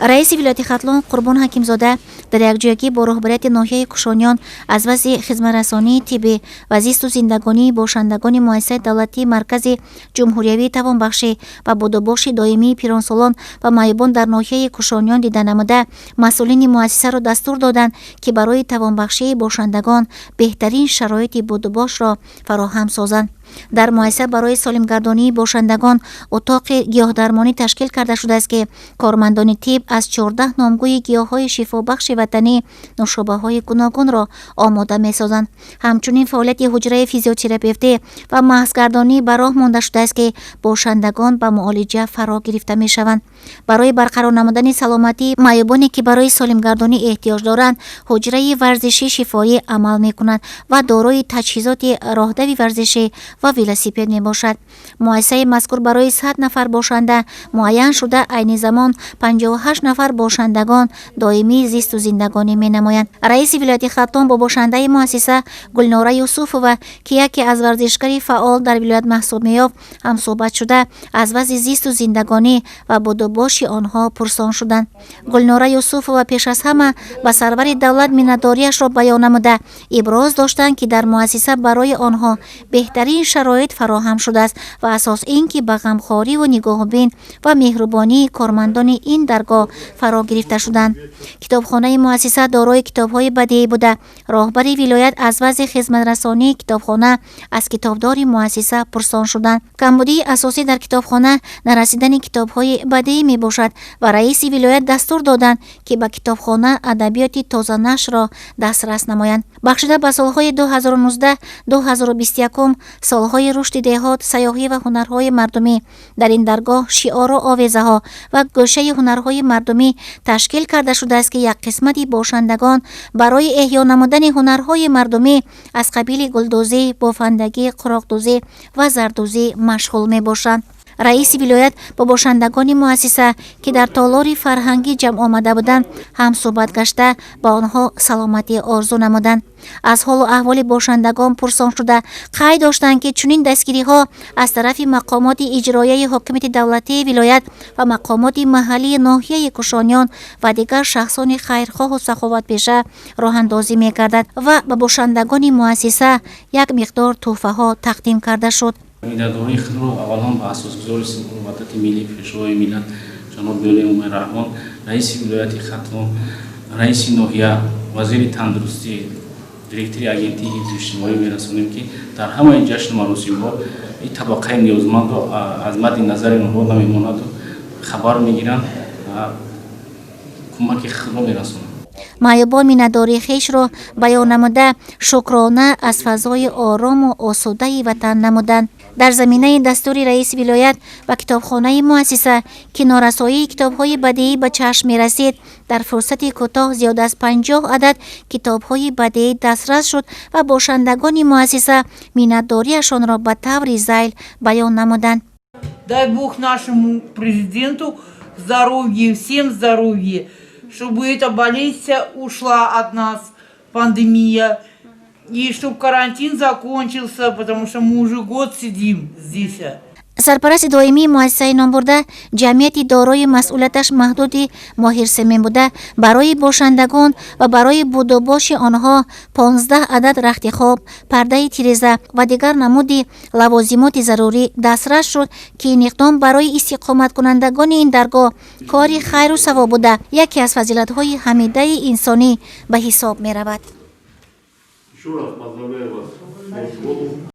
Раиси вилояти Хатлон Қурбон Ҳакимзода дар якҷоягӣ бо роҳбарияти ноҳияи Кушониён аз вазъи хизматрасонии тиббӣ ва зисту зиндагонии бошандагони муассисаи давлатии Маркази ҷумҳуриявии тавонбахшӣ ва будубоши доимии пиронсолон ва маъюбон дар ноҳияи Кушониён дида намуда, масъулини муассисаро дастур доданд, ки барои тавонбахшии бошандагон беҳтарин шароити будубошро фароҳам созанд. Дар муассиса барои солимгардонии бошандагон утоқи гиёҳдармонӣ ташкил карда шудааст, ки кормандони тиб аз 14 номгӯи гиёҳҳои шифобахши ватанӣ нӯшобаҳои гуногунро омода месозанд. Ҳамчунин фаъолияти ҳуҷраи физиотерапевтӣ ва маҳзгардонӣ ба роҳ монда шудааст, ки бошандагон ба муолиҷа фаро гирифта мешаванд. Барои барқарор намудани саломатии маъюбоне, ки барои солимгардонӣ эҳтиёҷ доранд, ҳуҷраи варзишӣ шифоӣ амал мекунад ва дорои таҷҳизоти роҳдави варзишӣ ва велосипед мебошад. Муассисаи мазкур барои 100 нафар бошанда муайян шуда, айни замон 58 нафар бошандагон доимии зисту зиндагонӣ менамоянд. Раиси вилояти Хатлон бо бошандаи муассиса Гулнора Юсуфова, ки яке аз варзишгари фаъол дар вилоят маҳсуб меёфт, ҳамсӯҳбат шуда, аз вазъи зисту зиндагонӣ ва будубоши онҳо пурсон шуданд. Гулнора Юсуфова пеш аз ҳама ба сарвари давлат миннатдориашро баён намуда, иброз доштанд, ки дар муассиса барои онҳо беҳтарин шароит фароҳам шудааст ва асос ин ки ба ғамхориву нигоҳубин ва меҳрубонии кормандони ин даргоҳ фаро гирифта шуданд. Китобхонаи муассиса дорои китобҳои бадеӣ буда, роҳбари вилоят аз вазъи хизматрасонии китобхона аз китобдори муассиса пурсон шуданд. Камбудии асосӣ дар китобхона нарасидани китобҳои бадеӣ мебошад ва раиси вилоят дастур доданд, ки ба китобхона адабиёти тозанашрро дастрас намоянд. Бахшида ба солҳои 2019-2021, солҳои рушди деҳот, сайёҳӣ ва ҳунарҳои мардумӣ, дар ин даргоҳ шиору овезаҳо ва гӯшаи ҳунарҳои мардумӣ ташкил карда шудааст, ки як қисмати бошандагон барои эҳё намудани ҳунарҳои мардумӣ аз қабили гулдӯзӣ, бофандагӣ, қуроқдӯзӣ ва зардӯзӣ машғул мебошанд. Раиси вилоят бо бошандагони муассиса, ки дар толори фарҳангӣ ҷамъ омада буданд, ҳамсӯҳбат гашта, ба онҳо саломатӣ орзу намуданд. Аз ҳолу аҳволи бошандагон пурсон шуда, қайд доштанд, ки чунин дастгириҳо аз тарафи мақомоти иҷроияи ҳокимияти давлатии вилоят ва мақомоти маҳаллии ноҳияи Кушониён ва дигар шахсони хайрхоҳу саховатпеша роҳандозӣ мегардад ва ба бошандагони муассиса як миқдор тӯҳфаҳо тақдим карда шуд. Миннатдории худро аввалан ба асосгузори сулҳу ваҳдати миллӣ, Пешвои миллат, ҷаноби олии Эмомалӣ Раҳмон, раиси вилояти Хатлон, раиси ноҳия, вазири тандурустӣ, директори Агентии ҳифзи иҷтимоӣ мерасонем, ки дар ҳамаи ҷашну маросимҳо ин табақаи ниёзмандро аз мадди назари онҳо намемонаду хабар мегиранд, кӯмаки худро мерасонанд. Маъюбон миннатдории хешро баён намуда, шукрона аз фазои орому осудаи ватан намуданд. Дар заминаи дастури раиси вилоят ба китобхонаи муассиса, ки норасоии китобҳои бадеӣ ба чашм мерасид, дар фурсати кӯтоҳ зиёд аз 50 адад китобҳои бадеӣ дастрас шуд ва бошандагони муассиса миннатдориашонро ба таври зайл баён намуданд. Дай Бог нашему президенту здоровья, всем здоровья, чтобы эта болезнь вся ушла от нас, пандемия, и чтобы карантин закончился, потому что мы уже год сидим здесь. Сарпарасти доимии муассисаи номбурда ҷамъияти дорои масъулияташ маҳдуди Моҳирсемин буда, барои бошандагон ва барои будубоши онҳо 15 адад рахти хоб, пардаи тиреза ва дигар намуди лавозимоти зарурӣ дастрас шуд, ки ин иқдом барои истиқоматкунандагони ин даргоҳ кори хайру савоб буда, яке аз фазилатҳои ҳамидаи инсонӣ ба ҳисоб меравад. Еще раз поздравляю вас с Новым годом.